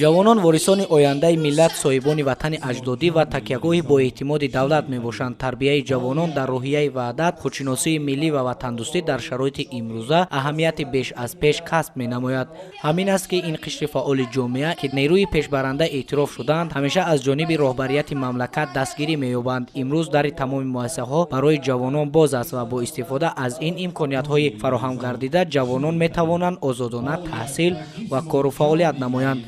Ҷавонон ворисони ояндаи миллат, соҳибони ватани аҷдодӣ ва такягоҳи боэътимоди давлат мебошанд. Тарбияи ҷавонон дар рӯҳияи ваҳдат, худшиносии миллӣ ва ватандӯстӣ дар шароити имрӯза аҳамияти беш аз пеш касб менамояд. Ҳамин аст, ки ин қишри фаъоли ҷомеа, ки нерӯи пешбаранда эътироф шудаанд, ҳамеша аз ҷониби роҳбарияти мамлакат дастгирӣ меёбанд. Имрӯз дари тамоми муассисаҳо барои ҷавонон боз аст ва бо истифода аз ин имкониятҳои фароҳам гардида ҷавонон метавонанд озодона таҳсил ва кору фаъолият намоянд.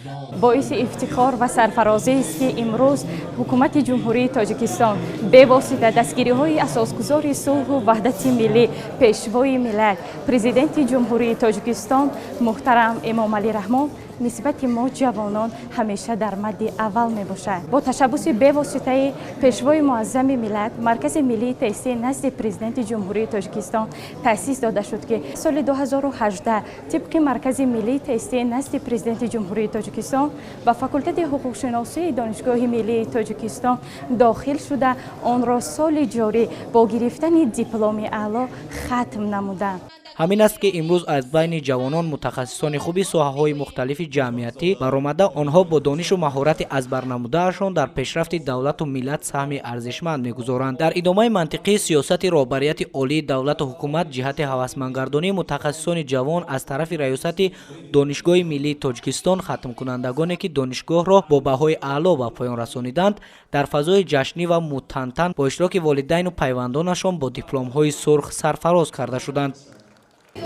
Боиси ифтихор ва сарфарозӣ аст, ки имрӯз Ҳукумати Ҷумҳурии Тоҷикистон бевосита дастгириҳои асосгузори сулҳу ваҳдати миллӣ, Пешвои миллат, Президенти Ҷумҳурии Тоҷикистон муҳтарам Эмомалӣ Раҳмон нисбати мо ҷавонон ҳамеша дар мадди аввал мебошад. Бо ташаббуси бевоситаи Пешвои муаззами миллат Маркази миллии тестӣ назди Президенти Ҷумҳурии Тоҷикистон таъсис дода шуд, ки соли 2018 тибқи Маркази миллии тестӣ назди Президенти Ҷумҳурии Тоҷикистон ба факултети ҳуқуқшиносии Донишгоҳи миллии Тоҷикистон дохил шуда, онро соли ҷорӣ бо гирифтани дипломи аъло хатм намудам. Ҳамин аст, ки имрӯз аз байни ҷавонон мутахассисони хуби соҳаҳои мухталифи ҷамъиятӣ баромада, онҳо бо донишу маҳорати аз барнамудаашон дар пешрафти давлату миллат саҳми арзишманд мегузоранд. Дар идомаи мантиқии сиёсати роҳбарияти олии давлату ҳукумат ҷиҳати ҳавасмандгардонии мутахассисони ҷавон аз тарафи раёсати Донишгоҳи миллии Тоҷикистон хатмкунандагоне, ки донишгоҳро бо баҳои аъло ба поён расониданд, дар фазои ҷашнӣ ва мутантан бо иштироки волидайну пайвандонашон бо дипломҳои сурх сарфароз карда шуданд.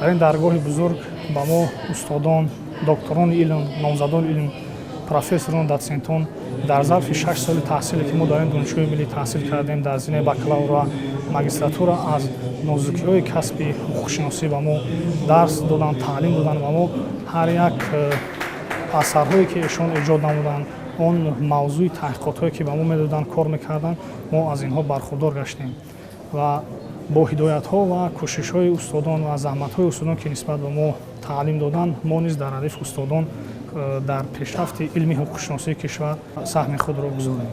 Дар ин даргоҳи бузург ба мо устодон, докторони илм, номзадони илм, профессорон, дотсентон дар зарфи 6 соли таҳсиле, ки мо дар ин донишгоҳи миллӣ таҳсил кардем, дар зинаи бакалавр ва магистратура, аз нозукиҳои касби ҳуқуқшиносӣ ба мо дарс доданд, таълим доданд ва мо ҳар як асарҳое, ки эшон эҷод намуданд, он мавзӯи таҳқиқотҳое, ки ба мо медоданд, кор мекарданд, мо аз инҳо бархурдор гаштем. Ва бо ҳидоятҳо ва кӯшишҳои устодон ва заҳматҳои устодон, ки нисбат ба мо таълим доданд, мо низ дар радифи устодон дар пешрафти илми ҳуқуқшиносии кишвар саҳми худро гузорем.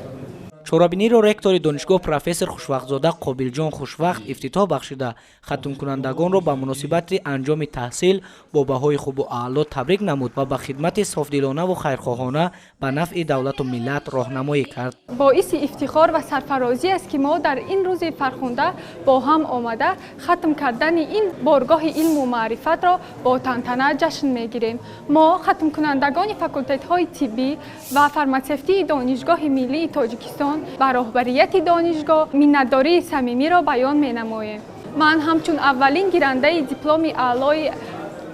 Чорабиниро ректори донишгоҳ профессор Хушвақтзода Қобилҷон Хушвақт ифтитоҳ бахшида, хатмкунандагонро ба муносибати анҷоми таҳсил бо баҳои хубу аъло табрик намуд ва ба хидмати софдилонаву хайрхоҳона ба нафъи давлату миллат роҳнамоӣ кард. Боиси ифтихор ва сарфарозӣ аст, ки мо дар ин рӯзи фархунда бо ҳам омада, хатм кардани ин боргоҳи илму маърифатро бо тантана ҷашн мегирем. Мо, хатмкунандагони факултетҳои тиббӣ ва фарматсевтии Донишгоҳи миллии Тоҷикистон, ба роҳбарияти донишгоҳ миннатдории самимиро баён менамоем. Ман ҳамчун аввалин гирандаи дипломи аълои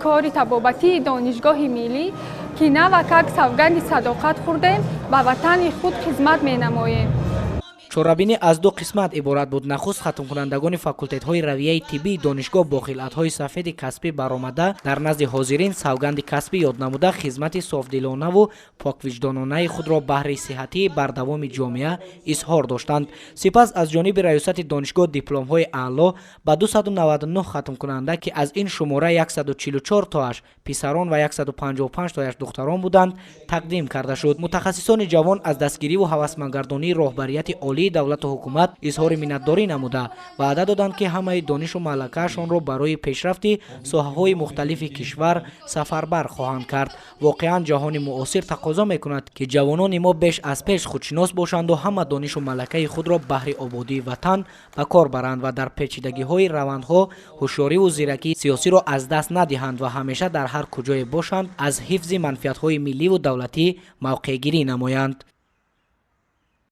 кори табобатии Донишгоҳи миллӣ, ки навакак савганди садоқат хӯрдем, ба ватани худ хизмат менамоем. Чорабинӣ аз ду қисмат иборат буд. Нахуст хатмкунандагони факултетҳои равияи тиббии донишгоҳ бо хилъатҳои сафеди касбӣ баромада, дар назди ҳозирин савганди касбӣ ёд намуда, хизмати софдилонаву поквиҷдононаи худро баҳри сиҳатии бардавоми ҷомеа изҳор доштанд. Сипас аз ҷониби раёсати донишгоҳ дипломҳои аъло ба 299 хатмкунанда, ки аз ин шумора 144 тоаш писарон ва 155 тояш духтарон буданд, тақдим карда шуд. Мутахассисони ҷавон аз дастгириву ҳавасмандгардонии роҳбарияти олии давлату ҳукумат изҳори миннатдорӣ намуда, ваъда доданд, ки ҳамаи донишу малакаашонро барои пешрафти соҳаҳои мухталифи кишвар сафарбар хоҳанд кард. Воқеан, ҷаҳони муосир тақозо мекунад, ки ҷавонони мо беш аз пеш худшинос бошанду ҳама донишу малакаи худро баҳри ободии ватан ба кор баранд ва дар печидагиҳои равандҳо ҳушёриву зиракии сиёсиро аз даст надиҳанд ва ҳамеша дар ҳар куҷое бошанд, аз ҳифзи манфиатҳои милливу давлатӣ мавқеъгирӣ намоянд.